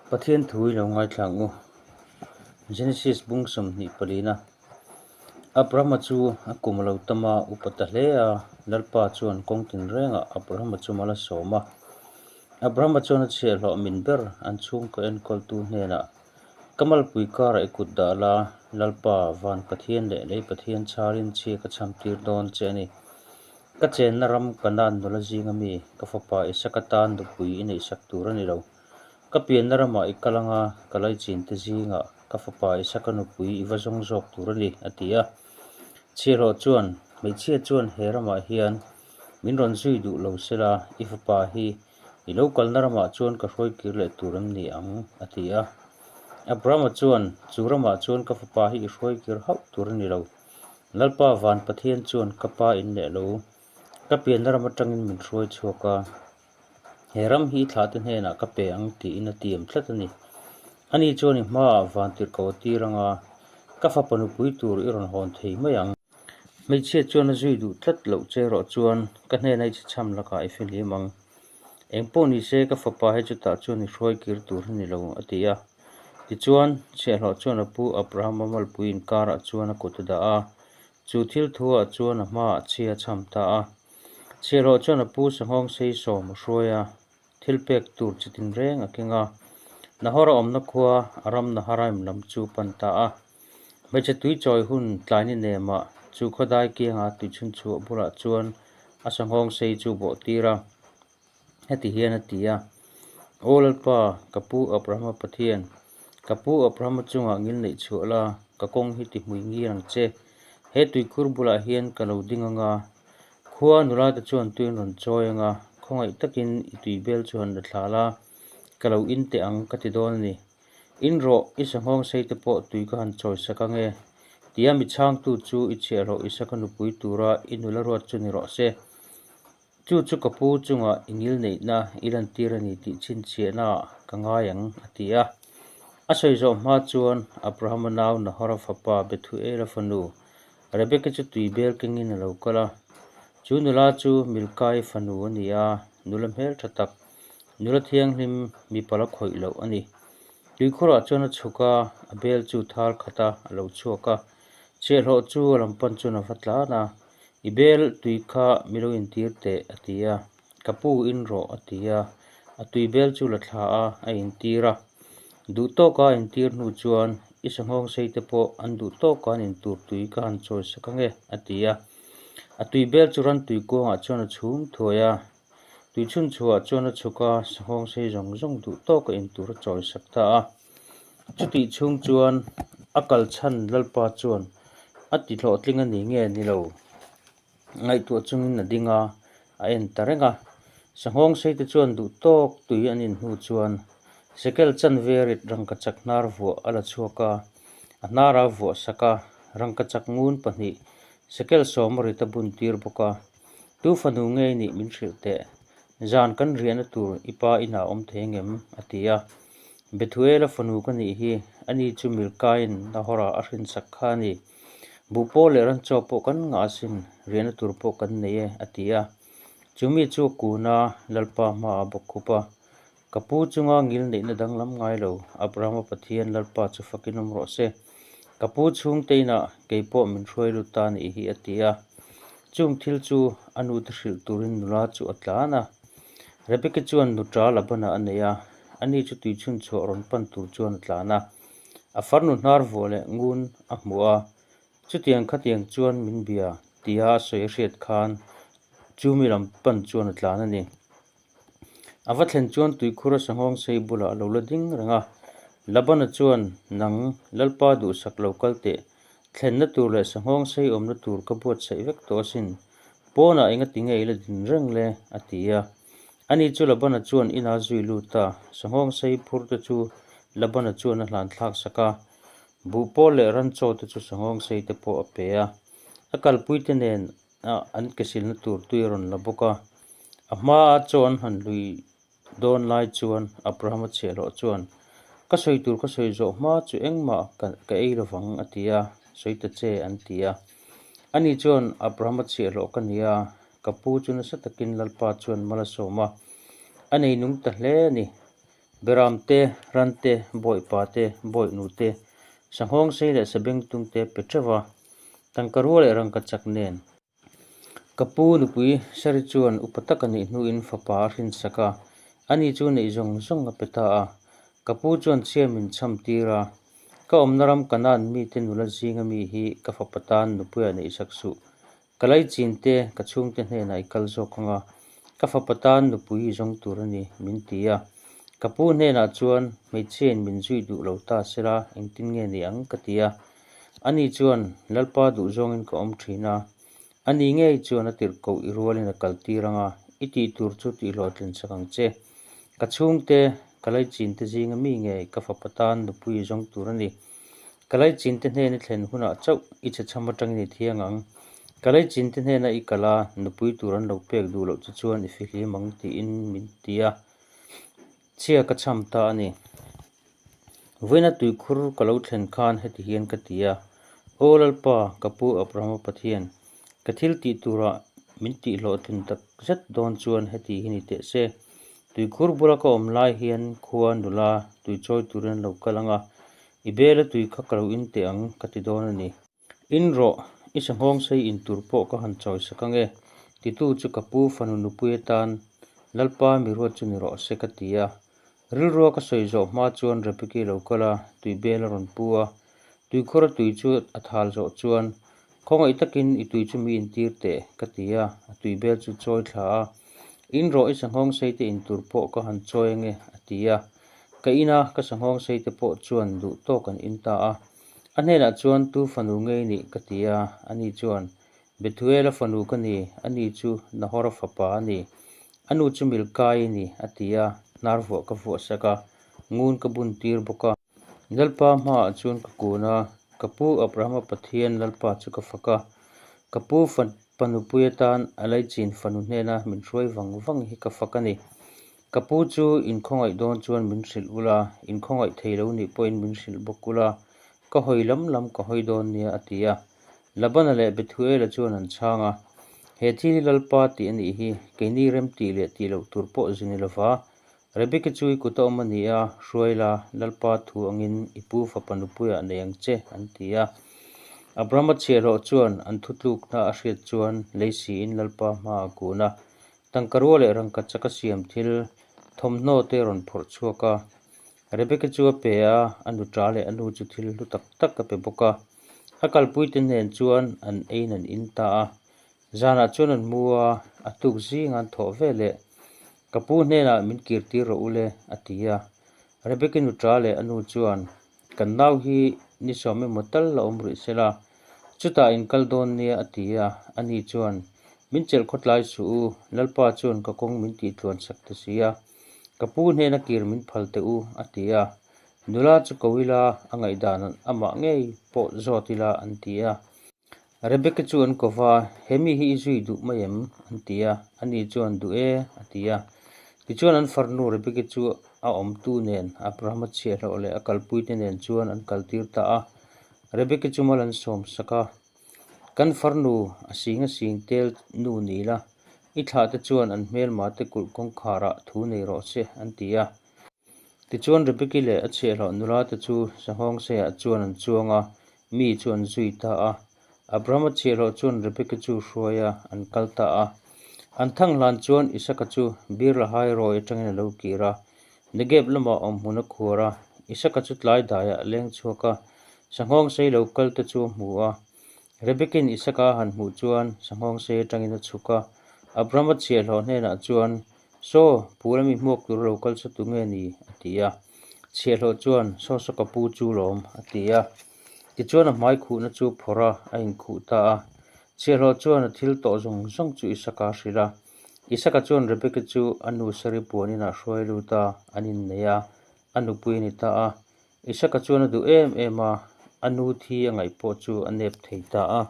Pathian thu i lo ngaithla ang u. Genesis bung 20 palina. Abrahama chu a kum a lo tam a, upa ta hle a, Lalpa chuan kawng tinrengah Abrahama chu mal a sawm a. Abrahama chuan a chhiahhlawh min ber an chhungkaw enkawltu hnenah, Ka malpui karah i kut dah la, Lalpa, van Pathian leh lei Pathian chharin chhia ka chham tir dawn che a ni. Ka chenna ram Kanaan nula zinga mi, ka fapa Isaka tan nupui i neihsak tur a ni lo. Ka pianna ramah i kal anga ka laichin te zingah ka fapa Isaka nupui i va zawng zawk tur a ni, a ti a. Chhiahhlawh chuan, Hmeichhia chuan he ramah hian min rawn zui duh lo sela, i fapa hi i lo kalna ramah chuan ka hruai kir leh tur em ni ang? a ti a. Abrahama chuan, Chu ramah chuan ka fapa hi i hruai kir hauh tur a ni lo. Lalpa van Pathian chuan ka pa in leh lo, ka pianna ram atangin min hruai chhuak a. He ram hi i thlahte hnenah ka pe ang tiin a tiam tlat a ni. Ani chuan i hmaah vantirhkoh a tir anga ka fapa nupui tur i rawn hawn thei mai ang. Hmeichhia chuan a zui duh tlat loh che erawh chuan ka hnena i chhechham lakah i fihlim ang. Eng pawh ni se ka fapa hi chutah chuan i hruai kir tur hi ni lo, a ti a. Tichuan, chhiahhlawh chuan a pu Abrahama malpui inkarah chuan a kut a dah a, chu thil thuah chuan a hmaah chhia a chham ta a. Chhiahhlawh chuan a pu sanghawng sei sawm a hruai a, thil pek tur chi tinreng a keng a. Nahor a awmna khua Aram Naharaim lam chu pan ta a. Hmeichhe tui chawi hun tlai ni nemah chu khawdai kianga tui chhunchhuah bulah chuan a sanghawng sei chu bawh tir a. Heti hian a ti a, Aw Lalpa, ka pu Abrahama Pathian, ka pu Abrahama chungah ngil neih chhuah la, ka kawng hi ti hmui ngir ang che. He tuikhur bulah hian ka lo ding ang a, khua nula te chuan tui an rawn chawi ang a, khawngaih takin i tui bel chu han la thla la, ka lo in teh ang ka ti dawn a ni. In rawh, i sanghawng sei te pawh tui ka han chawi sak ang e, tia mi chhangtu chu i chhiahhlawh Isaka nupui tura i nula ruat chu ni rawh se. Chu chu ka pu chungah i ngil neihna i lantir a ni tih chhinchhiahnaah ka ngai ang, a ti a. A sawi zawh hma chuan Abrahama nau Nahora fapa Bethuela fanu Rebeka chu tui bel kengin a lo kal a. Chu nula chu Milkai fanu a ni a, nula hmeltha tak, nula thianghlim mipa la khawih loh a ni. Tuikhurah chuan a chhuk a, a bel chu thal khat a, a lo chhuak a. Chhiahhlawh chu a lam pan chuan a va tlan a. I bel tui kha mi lo intir teh, a ti a. Ka pu in rawh, a ti a. A tui bel chu la thla a, a intir a. Duh tawka a intir hnu chuan, I sanghawng sei te pawh an duh tawka an intur tui ka han chawi sak ange, a ti a. A tui bel chu ran tui kuangah chuan a chhum thuai a. Tui chhun chhuah chuan a chhuk a, sanghawng sei zawng zawng duh tawka intur a chawi sak ta a. Chutih chhung chuan a kal chhan Lalpa chuan a ti hlawhtling a ni nge ni lo ngaihtuah chungin a ding a, a en ta reng a. Sanghawng seite chuan duh tawk tui an in hnu chuan Sekel chanve rit rangkachak hnar vuah a la chhuak a, a hnara vuah sak a, rangkachak ngun pahnih Sekel sawma rit a bun tir bawk a. Tu fanu ngei nih min hrilh teh, zan kan riahna tur i pa inah awm thei angem? a ti a. Bethuela fanu ka nih hi, ani chu Milkaiin Nahora a hrinsak kha a ni. Buhpawl leh ranchaw pawh kan ngah asin, riahna tur pawh kan nei e, a ti a. Chu mi chu a kun a, Lalpa hmaah a bawk khup a. Ka pu chunga ngil neihna danglam ngai lo, Abrahama Pathian Lalpa chu fakin awm rawh se. Ka pu chhungte inah kei pawh min hruai lut ta nih hi, a ti a. Chung thil chu a nute hrilh turin nula chu a tlan a. Rebeki chuan nuṭa Labana a nei a, ani chu tuichhun chhuah rawn pan tur chuan a tlan a. A farnu hnar vuah leh ngun a hmu a, chutiang khatiang chuan min bia tia a sawi a hriat khan chu mi lam pan chuan a tlan a ni. A va thlen chuan tuikhur a sanghawng sei bulah a lo la ding reng a. Labana chuan, Nang, Lalpa duhsak lo kal teh. Thlenna tur leh sanghawng sei awmna tur ka buatsaih vek tawh asin. Pawnah engati nge i la din reng le? a ti a. Ani chu Labana chuan inah a zui lut a, sanghawng sei phur te chu Labana chuan a hlan thlak sak a. Buhpawl leh ranchaw te chu sanghawng sei te pawh a pe a. A kalpuite nen an ke silna tur tui a rawn la bawk a. A hmaa chaw an han lui dawn lai chuan Abrahama chhiahhlawh chuan, Ka sawi tur ka sawi zawh hma chu engmah ka ei lovang a ti a, sawi ta che an ti a. Ani chuan, Abrahama chhiahhlawh ka ni a, ka pu chu nasa takin Lalpa chuan mal a sawm a, a nei nung ta hle a ni. Beram te, ran te, bawihpa te, bawihnu te, sanghawng sei leh sabengtung te pe teuh va, tangka rua leh rangkachak nen. Ka pu nupui Sari chuan upa tak a nih hnuin fapa a hrinsak a, ani chu neih zawng zawng a pe ta a. Ka pu chuan chhia min chham tir a, Ka awmna ram Kanaan mite nula zinga mi hi ka fapa tan nupuiah neihsak suh. Ka laichin te, ka chhungte hnenah i kal zawk ang a, ka fapa tan nupui i zawng tur a ni, min ti a. Ka pu hnenah chuan, Hmeichhiain min zui duh lo ta sela, engtin nge ni ang? ka ti a. Ani chuan, Lalpa duhzawngin ka awm thin a, ani ngei chuan a tirhkoh i rualin a kaltir ang a, i tih tur chu tihhlawhtlin sak ang che. Ka chhungte, ka laichin te zinga mi ngei ka fapa tan nupui i zawng tur a ni. Ka laichin te hnen i thlen hunah chauh i chhechham atangin i thiang ang. Ka laichin te hnena i kal a, nupui tur an lo pek duh loh che chuan i fihlim ang tiin min ti a, chhia ka chham ta a ni. Vawiina tuikhur ka lo thlen khan heti hian ka ti a, Aw Lalpa, ka pu Abrahama Pathian, ka thil tih turah min tihhlawhtlin tak zet dawn chuan heti hi ni teh se. Tuikhur bula ka awm lai hian khua nula tui chawi turin an lo kal ang a, i bela tui kha ka lo in teh ang ka ti dawn a ni. In rawh, i sanghawng sei in tur pawh ka han chawi sak ang e, titu chu ka pu fanu nupui atan Lalpa mi ruat chu ni rawh se ka ti a. Rilrua ka sawi zawh hma chuan Rebeki lo kal a, tui bel a rawn pu a. Tuikhur a tui chu a thal zawh chuan, Khawngaih takin i tui chu mi intir teh, ka ti a, a tui bel chu chawi thla a. In rawh i sanghawng sei te in tur pawh ka han chawi ange, a ti a. Ka in a, ka sanghawng sei te pawh chuan duh tawk an in ta a. A hnenah chuan, Tu fanu nge i nih? ka ti a, ani chuan, Bethuela fanu ka ni, ani chu Nahora fapa a ni. A nu chu Milkai i ni, a ti a, hnar vuah ka vuah sak a, ngun ka bun tir bawk a. Lalpa hmaah chuan ka kun a, ka pu Abrahama Pathian Lalpa chu ka fak a. Ka pu pa nupui atan a laichin fanu hnena min hruai vang vang hi ka fak a ni. Ka pu chu inkhawngaih dawn chuan min hrilh ula, inkhawngaih thei lo nih pawhin min hrilh bawk ula, ka hawi lam lam ka hawi dawn nia, a ti a. Labana leh Bethuela chuan an chhang a, He thil hi Lalpa tih a nih hi, keini rem tih leh tih loh tur pawh zu ni lova, Rebeki chu i kut a awm a ni a, hruai la, Lalpa thu angin i pu fapa nupuiah nei ang che, an ti a. Abrahama chhiahhlawh chuan an thutlukna a hriat chuan lei siin Lalpa hmaah a kun a, tangka rua leh rangkachak a siam thil thawmhnaw te a rawn phawrh chhuak a. Rebeki chu a pe a, a nuṭa leh a nu chu thil hlu tak tak a pe bawk a. A kalpuite nen chuan an eiin an in ta a. Zanah chuan an mu a, a tuk zing an thawh ve leh. Ka pu hnenah min kir tir rawh ule, a ti a. Rebeki nuṭa leh a nu chuan, Kan nau hi ni sawm emaw tal la awm rih sela, chutah in kal dawn nia, a ti a. Ani chuan, Min chelh khawtlai suh u, Lalpa chuan ka kawng min tih tluan sak ta si a, ka pu hnena kir min phal teh u, a ti a. Nula chu ko ila, a ngaihdan amah ngei pawh zawt ila, an ti a. Rebecca chu an ko va, He mi hi i zui duh mai em? an ti a. Ani chuan, Duh e, a ti a. Tichuan an farnu Rebecca chu a awmtu nen, Abrahama chhiahhlawh leh a kalpuite nen chuan an kaltir ta a. Rebecca chu mal an sawm sak a, Kan farnu a sing a sing tel nu ni la, i thlahte chuan an hmelmate kulh kawngkharah thu nei rawh se, an ti a. Tichuan Rebeki leh a chhiahhlawh nulate chu Sanghawngseiah chuan an chuang a, mi chu an zui ta a. Abrahama chhiahhlawh chuan Rebeki chu hruai a, an kal ta a. An thang hlan chuan Isaka chu Beer-lahai rawi atangin a lo kir a, Negeb lamah awmhmun a khuar a. Isaka chu tlai daiah a leng chhuak a, Sanghawngsei lo kalte chu a hmu a. Rebekin Isaka a han hmuh chuan Sanghawngsei atangin a chhuk a, Abrahama chhiahhlawh hnenah chuan, Saw, phul ami hmuak tur lo kal chu tunge ni? a ti a. Chhiahhlawh chuan, Saw saw ka pu chu lawm, a ti a. Tichuan a hmai khuhna chu phawrh a, a inkhuh ta a. Chhiahhlawh chuan a thil tawh zawng zawng chu Isaka a hrilh a. Isaka chuan Rebeki chu a nu Sari puan inah hruai lut a, an innei a, a nupui a ni ta a. Isaka chuan a duh em em a, a nu thi a ngaih pawh chu a nep thei ta a.